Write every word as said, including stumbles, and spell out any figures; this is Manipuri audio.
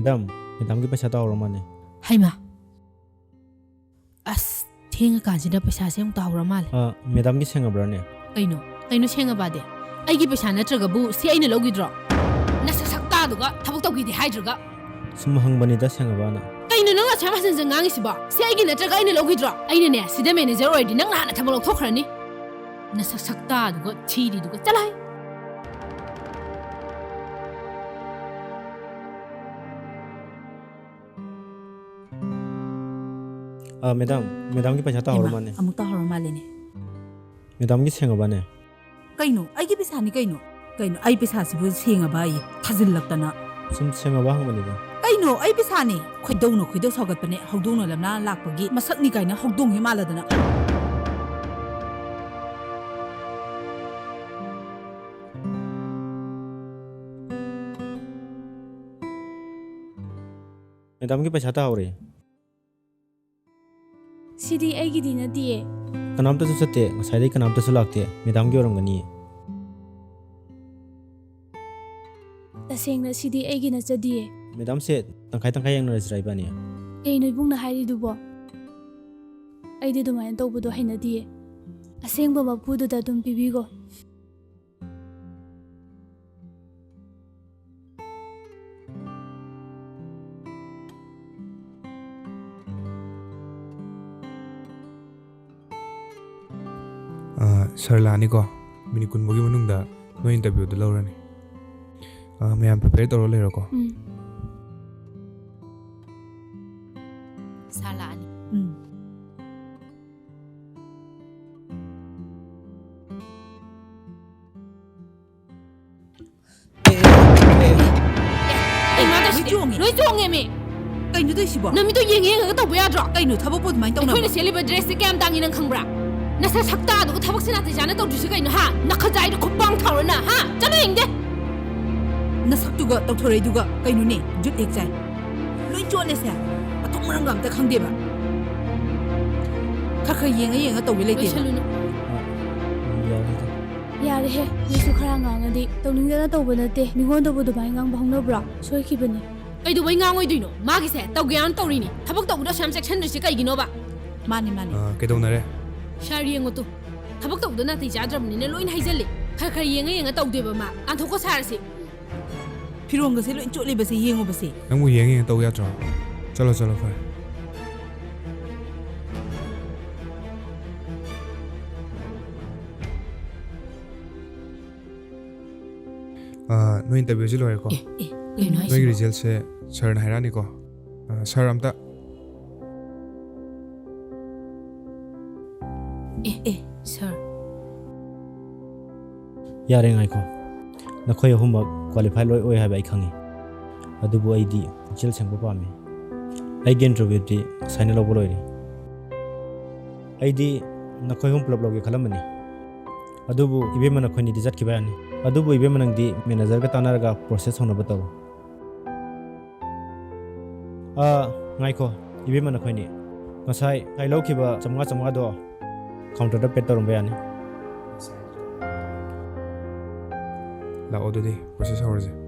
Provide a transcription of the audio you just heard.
ꯃꯦꯗꯥꯝ, ꯃꯦꯗꯥꯝꯒꯤ ꯄꯩꯁꯥ ꯇꯥꯍꯧꯔ ꯃꯥꯜꯂꯦ꯫ ꯍꯩꯃꯥ! ꯑꯁ, ꯊꯦꯡꯉꯀꯥꯟꯁꯤꯗ ꯄꯩꯁꯥꯁꯦ ꯑꯃꯨꯛ ꯇꯥꯍꯧꯔ ꯃꯥꯜꯂꯦ꯫ ꯑ, ꯃꯦꯗꯥꯝꯒꯤ ꯁꯦꯡꯉꯕ꯭ꯔꯥꯅꯦ? ꯀꯩꯅꯣ? ꯀꯩꯅꯣ ꯁꯦꯡꯉꯕꯗꯤ? ꯑꯩꯒꯤ ꯄꯩꯁꯥ ꯅꯠꯇ꯭ꯔꯒꯕꯨ ꯁꯤ ꯑꯩꯅ ꯂꯧꯈꯤꯗ꯭ꯔꯣ? ꯅꯁꯛ ꯁꯛꯇꯥꯗꯨꯒ ꯊꯕꯛ ꯇꯧꯈꯤꯗꯦ ꯍꯥꯏꯗ꯭ꯔꯒ꯫ ꯁꯨꯝ ꯍꯪꯕꯅꯤꯗ, ꯁꯦꯡꯉꯕꯅ꯫ ꯀꯩꯅꯣ ꯅꯪ ꯑꯁꯨꯛ ꯌꯥꯝ ꯍꯟꯖꯟ ꯍꯟꯖꯟ ꯉꯥꯡꯉꯤꯁꯤꯕꯣ? ꯁꯤ ꯑꯩꯒꯤ ꯅꯠꯇ꯭ꯔꯒ ꯑꯩꯅ ꯂꯧꯈꯤꯗ꯭ꯔꯣ? ꯑꯩꯅꯅꯦ, ꯁꯤꯗ ꯃꯦꯅꯦꯖꯔ ꯑꯣꯏꯔꯗꯤ ꯅꯪ ꯅꯍꯥꯟꯅ ꯊꯕꯛ ꯂꯧꯊꯣꯛꯈ꯭ꯔꯅꯤ꯫ ꯅꯁꯛ ꯁꯛꯇꯥꯗꯨꯒ ꯊꯤꯔꯤꯗꯨꯒ꯫ ꯆꯠꯂꯣꯍꯦ! ꯑ, ꯃꯦꯗꯥꯝ, ꯃꯦꯗꯥꯝꯒꯤ ꯄꯩꯁꯥ ꯇꯥꯍꯧꯔ ꯍꯩꯃꯥ, ꯃꯥꯜꯂꯦ꯫ ꯑꯃꯨꯛ ꯇꯥꯍꯧꯔ ꯃꯥꯜꯂꯦꯅꯦ꯫ ꯃꯦꯗꯥꯝꯒꯤ ꯁꯦꯡꯉꯕꯅꯦ? ꯀꯩꯅꯣ? ꯑꯩꯒꯤ ꯄꯩꯁꯥꯅꯤ ꯀꯩꯅꯣ? ꯀꯩꯅꯣ? ꯑꯩ ꯄꯩꯁꯥꯁꯤꯕꯨ ꯁꯦꯡꯉꯕ ꯑꯌꯦ? ꯊꯥꯖꯤꯜꯂꯛꯇꯅ꯫ ꯁꯨꯝ ꯁꯦꯡꯉꯕ ꯍꯪꯕꯅꯤꯗ꯫ ꯀꯩꯅꯣ? ꯑꯩ ꯄꯩꯁꯥꯅꯤ? ꯈꯣꯏꯗꯧꯅ ꯈꯣꯏꯗꯧ ꯁꯥꯎꯒꯠꯄꯅꯦ꯫ ꯍꯧꯗꯣꯡꯅ ꯂꯝꯂꯥ ꯂꯥꯛꯄꯒꯤ ꯃꯁꯛꯅꯤ ꯀꯥꯏꯅ ꯍꯧꯗꯣꯡ ꯍꯦꯛ ꯃꯥꯜꯂꯗꯅ꯫ ꯃꯦꯗꯥꯝꯒꯤ ꯄꯩꯁꯥ ꯇꯥꯍꯧꯔꯦ꯫ ꯁꯤꯗꯤ ꯑꯩꯒꯤꯗꯤ ꯅꯠꯇꯤꯌꯦ꯫ ꯀꯅꯥꯝꯇꯁꯨ ꯆꯠꯇꯦ, ꯉꯁꯥꯏꯗꯩ ꯀꯅꯥꯝꯇꯁꯨ ꯂꯥꯛꯇꯦ, ꯃꯦꯗꯥꯝꯒꯤ ꯑꯣꯏꯔꯝꯒꯅꯤꯌꯦ꯫ ꯇꯁꯦꯡꯅ ꯁꯤꯗꯤ ꯑꯩꯒꯤ ꯅꯠꯆꯗꯤꯌꯦ꯫ ꯃꯦꯗꯥꯝꯁꯦ ꯇꯪꯈꯥꯏ ꯇꯪꯈꯥꯏ ꯌꯦꯡꯅꯔꯁꯤꯔꯥ ꯏꯕꯥꯅꯤ? ꯀꯩꯅꯣ ꯏꯕꯨꯡꯅ ꯍꯥꯏꯔꯤꯗꯨꯕꯣ? ꯑꯩꯗꯤ ꯑꯗꯨꯃꯥꯏꯅ ꯇꯧꯕꯗꯣ ꯍꯩꯅꯗꯤꯌꯦ꯫ ꯑꯁꯦꯡꯕ ꯃꯄꯨꯗꯨꯗ ꯑꯗꯨꯝ ꯄꯤꯕꯤꯒꯣ꯫ ꯑ, ꯁꯥꯔ ꯂꯥꯛꯑꯅꯤꯀꯣ꯫ ꯃꯤꯅꯤꯠ ꯀꯨꯟ ꯐꯥꯎꯒꯤ ꯃꯅꯨꯡꯗ ꯅꯣꯏ ꯏꯟꯇꯔꯚ꯭ꯌꯨꯗꯨ ꯂꯧꯔꯅꯤ꯫ ꯑ, ꯃꯌꯥꯝ ꯄ꯭ꯔꯤꯄꯦꯌꯔ ꯇꯧꯔ ꯂꯩꯔꯣꯀꯣ꯫ ꯎꯝ꯫ ꯁꯥꯔ ꯂꯥꯛꯑꯅꯤ꯫ ꯎꯝ꯫ ꯑꯦ, ꯑꯦ, ꯑꯦ꯫ ꯑꯦ, ꯃꯥ ꯂꯣꯏ ꯇꯧꯁꯤꯗꯤ꯫ ꯆꯣꯡꯉꯦ꯫ ꯂꯣꯏ ꯆꯣꯡꯉꯦꯃꯤ꯫ ꯀꯩꯅꯣ ꯇꯧꯏꯁꯤꯕꯣ? ꯅꯃꯤꯠꯇꯣ ꯌꯦꯡꯉ ꯌꯦꯡꯉꯒ ꯇꯧꯕ ꯌꯥꯗ꯭ꯔꯣ? ꯀꯩꯅꯣ ꯊꯕꯛꯄꯨ ꯑꯗꯨꯃꯥꯏꯅ ꯇꯧꯅꯕ꯭ꯔꯣ? ꯑꯩꯈꯣꯏꯅ ꯁꯦꯠꯂꯤꯕ ꯗ꯭ꯔꯦꯁꯁꯦ ꯀꯌꯥꯝ ꯇꯥꯡꯉꯤ ꯅꯪ ꯈꯪꯕ꯭ꯔꯥ? ꯅꯁꯛ ꯁꯛꯇꯥꯗꯨꯒ ꯊꯕꯛꯁꯦ ꯅꯥꯇꯩ ꯆꯥꯅ ꯇꯧꯗ꯭ꯔꯤꯁꯦ ꯀꯩꯅꯣ, ꯍꯥ? ꯅꯈꯖꯥꯏꯗꯣ ꯈꯨꯄꯥꯡ ꯊꯥꯔꯨꯔ ꯅꯪ, ꯍꯥ? ꯆꯠꯂꯣ ꯌꯦꯡꯗꯦ꯫ ꯅꯁꯛꯇꯨꯒ ꯇꯧꯊꯣꯔꯛꯏꯗꯨꯒ ꯀꯩꯅꯣꯅꯦ, ꯖꯨꯠ ꯍꯦꯛ ꯆꯥꯏ꯫ ꯂꯣꯏ ꯆꯣꯠꯂꯦꯁꯦ꯫ ꯃꯊꯣꯡ ꯃꯔꯝꯒ ꯑꯝꯇ ꯈꯪꯗꯦꯕ꯫ ꯈꯔ ꯈꯔ ꯌꯦꯡꯉ ꯌꯦꯡꯉ ꯇꯧꯒꯦ ꯂꯩꯇꯦꯕ꯫ ꯂꯣꯏꯁꯜꯂꯨꯅꯨ꯫ ꯑ, ꯌꯥꯔꯦꯗ꯫ ꯌꯥꯔꯦꯍꯦ, ꯅꯣꯏꯁꯨ ꯈꯔ ꯉꯥꯡꯉꯗꯤ꯫ ꯇꯧꯅꯤꯡꯗꯅ ꯇꯧꯕ ꯅꯠꯇꯦ꯫ ꯃꯤꯉꯣꯟꯗꯕꯨ ꯑꯗꯨꯃꯥꯏꯅ ꯉꯥꯡꯕ ꯍꯧꯅꯕ꯭ꯔꯣ? ꯁꯣꯏꯈꯤꯕꯅꯦ꯫ ꯀꯩꯗꯧꯕꯩ ꯉꯥꯡꯉꯣꯏꯗꯣꯏꯅꯣ? ꯃꯥꯒꯤꯁꯦ ꯇꯧꯒꯦ ꯌꯥꯎꯅ ꯇꯧꯔꯤꯅꯤ꯫ ꯊꯕꯛ ꯇꯧꯕꯗ ꯑꯁꯨꯛ ꯌꯥꯝ ꯆꯦꯛꯁꯤꯟꯗ꯭ꯔꯤꯁꯦ ꯀꯩꯒꯤꯅꯣꯕ? ꯃꯥꯅꯤ, ꯃꯥꯅꯤ꯫ ꯑ, ꯀꯩꯗꯧꯅꯔꯦ? ꯁꯥꯔ, ꯌꯦꯡꯉꯨ ꯇꯨ, ꯊꯕꯛ ꯇꯧꯕꯗ ꯅꯥꯇꯩ ꯆꯥꯗ꯭ꯔꯕꯅꯤꯅ ꯂꯣꯏꯅ ꯍꯩꯖꯜꯂꯦ꯫ ꯈꯔ ꯈꯔ ꯌꯦꯡꯉ ꯌꯦꯡꯉ ꯇꯧꯗꯣꯏꯕ ꯃꯥ꯫ ꯇꯥꯟꯊꯣꯛꯀꯣ ꯁꯥꯔꯁꯦ꯫ ꯐꯤꯔꯣꯟꯒꯁꯦ ꯂꯣꯏ ꯆꯣꯠꯂꯤꯕꯁꯦ ꯌꯦꯡꯉꯨꯕꯁꯦ꯫ ꯅꯪꯕꯨ ꯌꯦꯡꯉ ꯌꯦꯡꯉ ꯇꯧ ꯌꯥꯗ꯭ꯔꯣ? ꯆꯠꯂꯣ, ꯆꯠꯂꯣ, ꯐꯔꯦ꯫ ꯑ, ꯅꯣꯏ ꯏꯟꯇꯔꯚ꯭ꯌꯨꯁꯤ ꯂꯣꯏꯔꯦꯀꯣ? ꯑꯦ, ꯑꯦ, ꯀꯩꯅꯣ ꯅꯣꯏꯒꯤ ꯍꯥꯏꯁꯤꯕꯣ? ꯔꯤꯖꯜꯁꯦ ꯁꯥꯔꯅ ꯍꯥꯏꯔꯛꯑꯅꯤꯀꯣ? ꯑ, ꯁꯥꯔ, ꯑꯝꯇ ꯑꯦ, ꯑꯦ, ꯁꯥꯔ꯫ ꯌꯥꯔꯦ, ꯉꯥꯏꯈꯣ꯫ ꯅꯈꯣꯏ ꯑꯍꯨꯝꯃꯛ ꯀ꯭ꯋꯥꯂꯤꯐꯥꯏ ꯂꯣꯏ ꯑꯣꯏ ꯍꯥꯏꯕ ꯑꯩ ꯈꯪꯉꯤ꯫ ꯑꯗꯨꯕꯨ ꯑꯩꯗꯤ ꯄꯨꯛꯆꯦꯜ ꯁꯦꯡꯕ ꯄꯥꯝꯃꯤ꯫ ꯑꯩꯒꯤ ꯏꯟꯇꯔꯚ꯭ꯌꯨꯗꯤ ꯉꯁꯥꯏꯅ ꯂꯧꯕ ꯂꯣꯏꯔꯦ꯫ ꯑꯩꯗꯤ ꯅꯈꯣꯏ ꯑꯍꯨꯝ ꯄꯨꯂꯞ ꯂꯧꯒꯦ ꯈꯜꯂꯝꯕꯅꯤ꯫ ꯑꯗꯨꯕꯨ ꯏꯕꯦꯝꯃ ꯅꯈꯣꯏꯅꯤꯗꯤ ꯆꯠꯈꯤꯕ ꯌꯥꯅꯤ꯫ ꯑꯗꯨꯕꯨ ꯏꯕꯦꯝꯃ ꯅꯪꯗꯤ ꯃꯦꯅꯦꯖꯔꯒ ꯇꯥꯟꯅꯔꯒ ꯄ꯭ꯔꯣꯁꯦꯁ ꯍꯧꯅꯕ ꯇꯧ꯫ ꯑꯥ, ꯉꯥꯏꯈꯣ, ꯏꯕꯦꯝꯃ ꯅꯈꯣꯏꯅꯤ꯫ ꯉꯁꯥꯏ ꯑꯩ ꯂꯧꯈꯤꯕ ꯆꯥꯝꯃꯉꯥ ꯆꯥꯝꯃꯉꯥꯗꯣ ꯀꯥꯎꯟꯇꯔꯗ ꯄꯦꯗ ꯇꯧꯔꯝꯕ ꯌꯥꯅꯤ꯫ ꯂꯥꯛꯑꯣ, ꯑꯗꯨꯗꯤ ꯄ꯭ꯔꯣꯁꯦꯁ ꯍꯧꯔꯁꯦ꯫